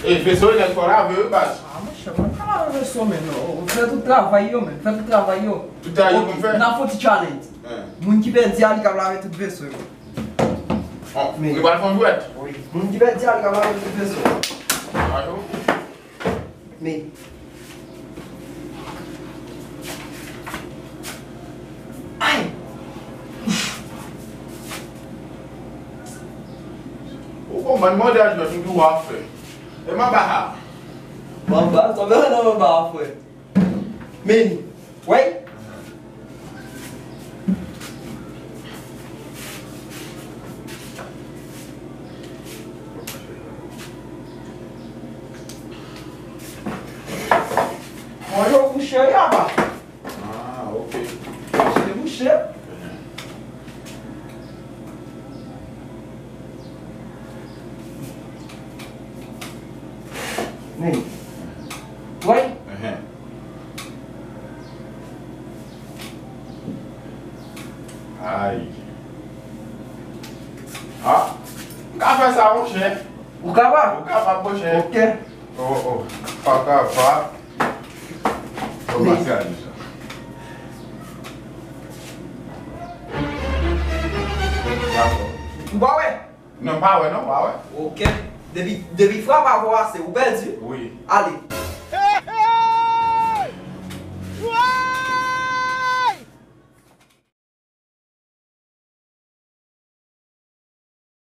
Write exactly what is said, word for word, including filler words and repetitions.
E, veso yo nèg fò lave wi, baz. Ah, monchè, mwen pa lave veso, men non. Fè tout travay yo, men. Fè tout travay yo. Tout travay yo pou fè? N ap fè yon ti challenge. Hein. Moun ki pèdi a, li kab lave tout veso yo. Oh, men nou pral fè yon jwèt? Wi. Moun ki pèdi a, li kab lave tout veso yo. Ayo. Men. Ay! Ou konprann, mande a jwèt, ou di w ap fè. E manba a. Manba, sa fè nan manba a, frè. Men, wè. Mwen yo kouche, ya pa. Ah, ok. Mwen mouche. Men. Wè. Ayi. Ah, m ka fè sa, monchè. Ou kapab? Ou kapab, monchè. Ok. Oh, oh. Pa kapab. Bon, men. Paske a di sa. Dakò. Ou pa wè? Non, m pa wè, non, m pa wè. Ok. Depi, depi frap avè w ase, ou pèdi? Wi. Ale.